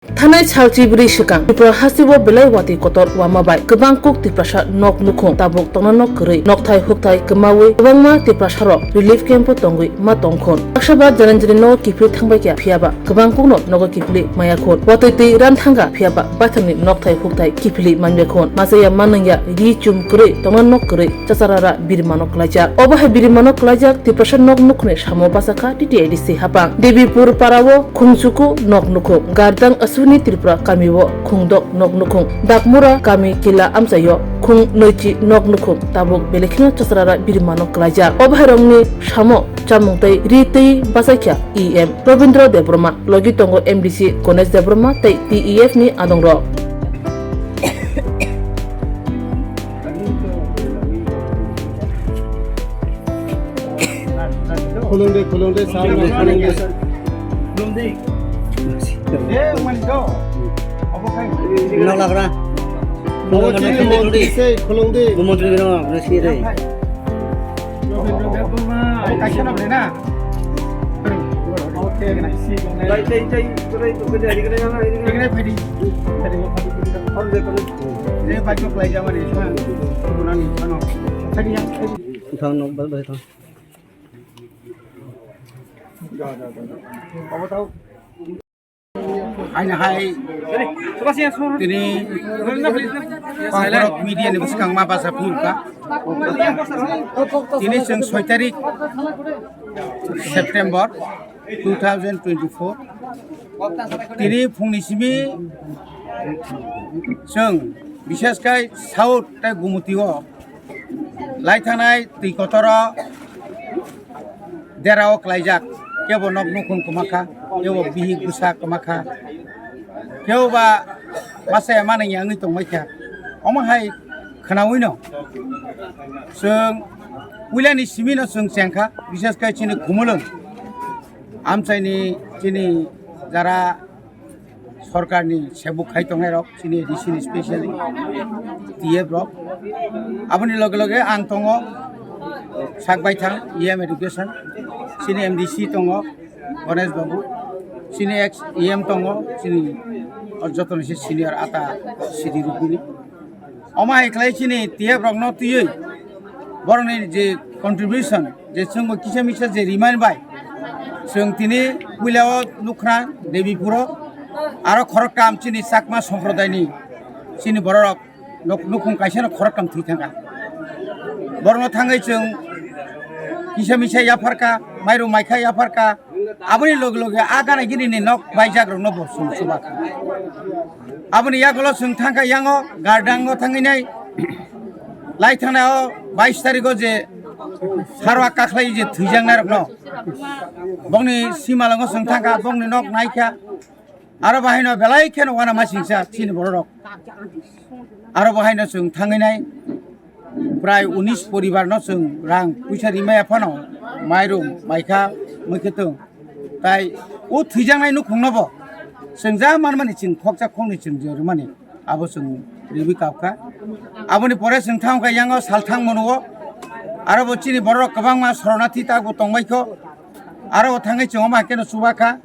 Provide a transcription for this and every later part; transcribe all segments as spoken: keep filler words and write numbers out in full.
Thanai sal chibrwi swkang Tripura hasteo belai watwi kotor wama bai kwbang kuk Tiprasa nok nukhung tabuk tongna nok kwrwi, nokthai hukthai kwmawi kwbangma Tiprasa rok relief camp o tongwi ma tongkhun. Baksa ba jananjani nogo kiphilwi thangbaikha, phiyaba kwbang kukno nogo kiphilwi maya khun. Watwi twi ran thangkha, phiyaba baithangni nokthai hukthai kiphilwi manbaikhun. Machaya manwngya ri chum kwrwi tongna nok kwrwi chacharara birimano kwlaijak. Obo hai birimano kwlaijak Tiprasa nok nukhungni samo bachakha T T A D C hapang. Debipur parao khungchuku nok nukhung, Gardang Ashwini Tripura kamio khungdok nok nukhung, Dakmura kami Kila amchaio khung noichi nok nukhung tabuk belai kheno chacharara birimano kwlaijak. Obo hairokni samo chamung tei ri twi bachaikha E M Robindra Debbarma, logi tongo M D C Ganesh Debbarma tei T E F ni adongrok. Khulumdi, khulumdi, sir, khulumdi. Nolagra. Khulumdi, khulumdi. Khulumdi. Khulumdi. Aini hai tini kokborok media ni bwskang ma basa phunukha. Tini chwng soi tarik September two thousand twenty-four. Tini phungni simi chwng bishesh khai South tei Gumutio lai thanai twi kotoro derao kwlaijak, kebo nok nukhung kwmakha, kebo bihik bwsa kwmakha, kebo ba masa manwi wngwi tongbaikha. Omo hai khwnawino chwng puilani simino chwng chengkha, bishesh khai chini Khumulwng amchaini chini jara sorkarni sebuk khai tongnairok, chini A D C ni specially T F rok. Aboni loge loge ang tongo sak baithang E M education, chini M D C tongo Ganesh Babu, chini ex E M tongo, chini joto ni se senior ata Sidi Rupini. Omo hai khlai chini T F rokno twiwi borokni je contribution, je chwngbo kisa misa je rimani bai chwng tini puilao nukhna Debipuro aro khoroktham chini Chakma somprodaini chini bororok nuk-, nukhung kaisano khoroktham thwi thangkha. Borokno thangwi chwng kisa misa yapharkha, mairum maikha yapharkha, aboni loge loge a gana gini ni nok baijak rokno bo chwng chubakha. Aboni yagulo chwng thangkha yango Gardango thangwi nai lai thangnai o bais tarikh o je sarwa kakhlai je thwijaknai rokno bongni simalango chwng thangkha, bongni nok naikha, aro bahaino belai kheno wana masingcha chini bororok. Aro bahaino chwng thangwi nai prai unis poribar no chwng rang puisa rimaya phano mairum maikha mui khe tong. Tai o thwijaknai nukhungno bo chwng ja manmani chwng khoksa khoknwi chwng je rwmani abo chwng riwi kapkha. Aboni pore chwng thangkha yango salthang mono o. Aro bo chini bororok kwbangma soronathi tak bo tongbaikho. Aro bo thangwi chwng omo haikhe no chubakha.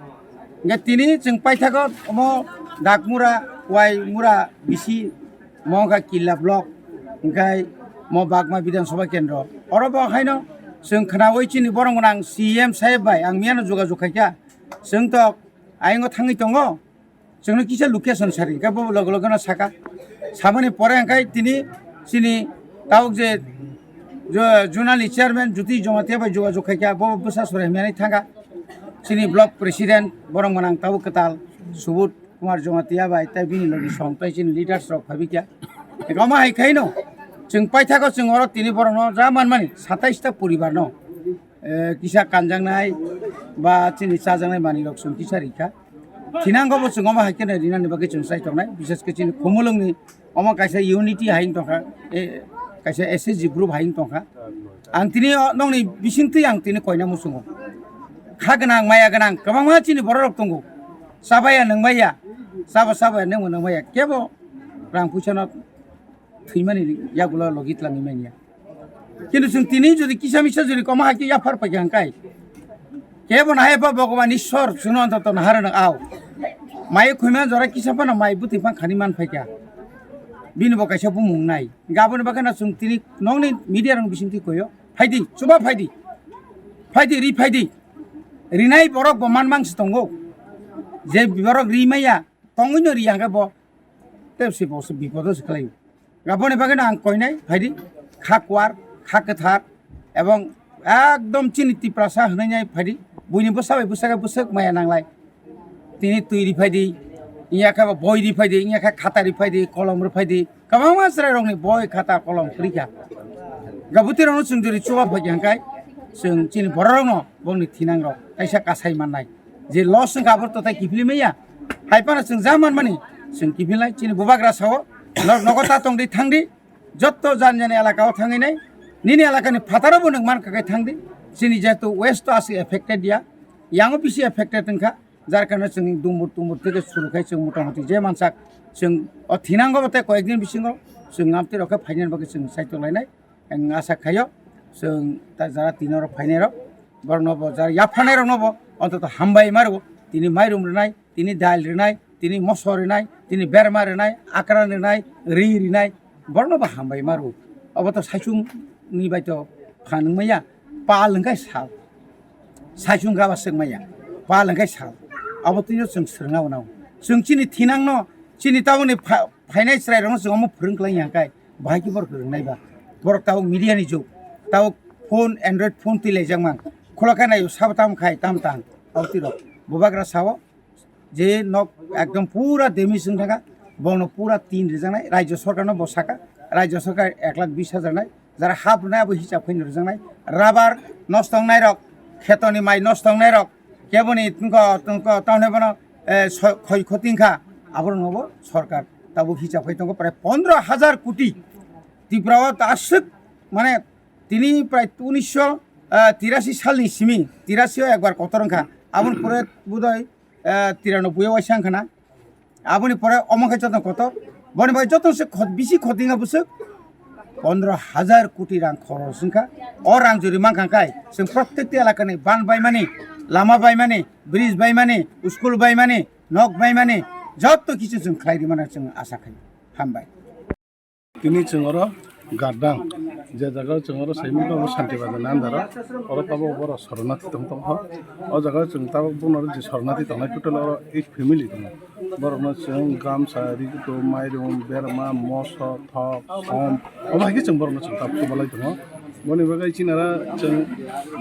Hingkhe tini chwng paithago omo Dakmura, Waimura bisi, mo wngkha Killa block, hingkhai mo Bagma Bidhan Sabha Kendro. Oro bo haino chwng khwnawi chini borok gwnang C M saheb bai ang miyano jogajog khaikha. Chwng tok ayingo thangwi tongo. Chwngno kisa location sari, hingkhe bo loge loge no saka. Samani pore hingkhai tini chini tabuk je jo-, zonal ni chairman Jyoti Jamatia bai jogajog khaikha, bo bwsa sora himnani thangkha. Chini block president borok gwnang tabuk kwtal Subodh Kumar Jamatia bai tei bini logi song tei chini leaders rok phaibikya. Omo hai khaino chwng paithago chwng oro tini borokno ja manmani satais ta poribar no, eh, kisa kanjaknai ba chini chajaknai manwi rok chwng kisa rikha. Thinango bo chwng omo hai kheno rinani bagwi chwng chai tongnai, bishesh khe chini Khumulwngni omo kaisa unity hai wng tongkha, eh, kaisa S H G group hai wng tongkha. Ang tini o nokni bisingtwi ang tini koina muchungo. Kha gwnang, maya gwnang kwbangma chini bororok tongo. Chabaya nungmaya, chaba chabaya nungma nungmaya, kebo rang puisano thwimani yagulo logi tlangwi manya. Kintu chwng tini jodi kisa misa jodi koma hai khe yaphar paikha hwnkhe, kebo nahai ba Bhagwan Ishwar chwngno antoto naharano ao. Mai khuima jora kisa phano mai bwtwi phang khani man phaikha. Bini bo kaisa bumung nai. Gaboni bagwi no chwng tini nokni media rok bisingtwi koyo. Phaidi, chuba phaidi. Phaidi, ri phaidi. Rinai borok bo man mang se tongo. Je borok ri maya, tongwi no ri hwnkhe bo. Tei se bo se bipodo se khlai. Aboni bagwi no ang koinai phaidi, kha kuar, kha kwthar, ebong ekdom chini Tiprasa hwnwi nai phaidi, buini bwsa bai bwsakhe bwswk maya nanglai. Tini twi ri phaidi, wngya khe boi ri phaidi, wngya khe khata ri phaidi, kolom ri phaidi, kwbangma chwrairokni boi, khata, kolom kwrwi kha. Gabutwi rokno chwng jori chuba phaikha hwnkhe chwng chini bororokno bongni thinangrok kaisa kasai mannai. Je loss wngkha abo to tai kiphilwi manya. Hai phano chwng ja manmani chwng kiphilnai chini bubagra sao, norok nogo ta tongdi thangdi, jotto jan jani elaka o thangwi nai, nini elakani phataro bo nwng mankha khe thangdi. Chini jehetu west to aswk affected ya, yango bisi affected wngkha, jar karone chwng dumur tumur theke suru khai chwng motamoti je mansak chwng o thinango bo tei koyekdin bisingo chwng amtwi rok khe phainani bagwi chwng saitok lainai. Ang asa khaio, chwng ta jara tini oro phainairok, borokno bo jara yapharnairokno bo ontoto hambai ma rwo. Tini mairum rwnai, tini dal rwnai, tini moso rwnai, tini berma rwnai, akran rwnai, ri rwnai, borokno bo hambai ma rwo. Obo to saichung ni bai to phan wng maya, pal wng khe sal. Saichung gaba swk maya, pal wng khe sal. Abo twino chwng swrwngna uanao. Chwng chini thinangno, chini tabukni pha-, phainai chwrairokno chwng omo phwrwng klai ya khe, bahai khe borok rwngnai ba? Borok tabuk media ni jug, tabuk phone, Android phone twi laijak man. Khulok khe naio, sabo tamo khai, tam tang, abo twi rok. Bubagra sao, je nok ekdom pura damage wng thangkha, bono pura tin rijaknai, rajya sorkarno bo sakha, rajya sorkar ek lakh bis hajar nai, jara hap rwnai abo hisab khaino rijaknai, rabar nosto wngnai rok, khetoni mai nosto wngnai rok, keboni tongko, tongko, tamni bono, eh, so-, khoi khoti wngkha, aborokno bo sorkar tabuk hisab khai tongo prai pondro hajar koti. Tripura o ta aswk, mane, tini prai unisho tirasi salni simi, tirasi o ekbar kotor wngkha, aboni pore bodoi, eh, tiranoboi o waisa wngkha na, aboni pore omo khe joto kotor, boni bai joto se khot-, bisi khoti wngkha bwswk pondro hajar koti rang khoros wngkha. O rang jori mankha khai chwng prottekti elakani ban baimani, lama baimani, bridge baimani, school baimani, nok baimani, joto kichu chwng khlai rimani chwng asa khai. Hambai. Tini chwng oro Gardang, je jaga o chwng oro sai mankha, obo Santi Bazar ni under o. Oro tabuk borok sornathi tong tongkha. O jaga o chwng tabuk bono je sornathi tongnai total oro eight family tongo. Borokno chwng gamsa, rikto, mairum, berma, moso, thok, som, obo hai khe chwng borokno chwng tabuk chubalai tongo. Boni bagwi chini oro chwng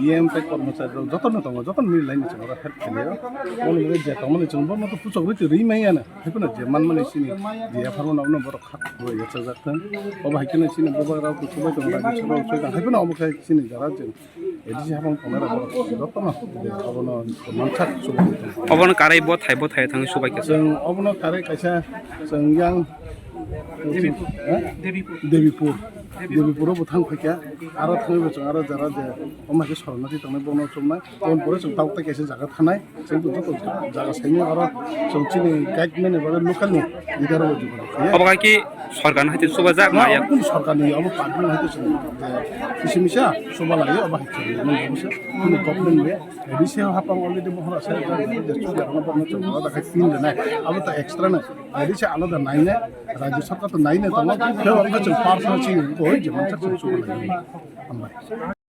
E M tei kormochari rok jotono tongo, jotono mili laino chwng oro help khlaio. Boni bagwi je tongmani chwng bono to puchok rwi twi rwi manya no. Haiphano je manmani chini je yapharmano abono borok kha bai yachajak thang. Obo hai kheno chini bubagra rok chubai tongo, rajya sabha chubai tongo. Haiphano obo khe chini jara chwng A D C hapang tongnai rok borok jotono je abono mansak chubai tongo. Obono karai bo thai bo thai thang chubai khe. Chwng obono karai kaisa chwng yang Debipur. Ha? Debipur. Debipur. Debipur o bo thang phaikha. Aro thangwi bo chwng aro jara je omo hai khe sornathi tongnai bono chumnai. Oboni pore chwng tabuk tei kaisa jaga thanai. Chwng bo joto jaga saimanya oro chwng chini guide mani bagwi local ni leader rok jogajog khlaiya. Obo hai khe sorkar ni hai khe chubajak maya. Obo kunu sorkar ni, obo public ni hai khe chwng je kisi misa chuba laiwi obo hai khe mani obo se kunu government ni A D C hapang already mohor asa je chuba rok no chwng alada khai pin rwnai. Abo ta extra na A D C alada nainai, rajya sarkar to nainai tongo. Khe obo khe chwng personal chini koi je mansak chwng chuba laiwi. Hambai.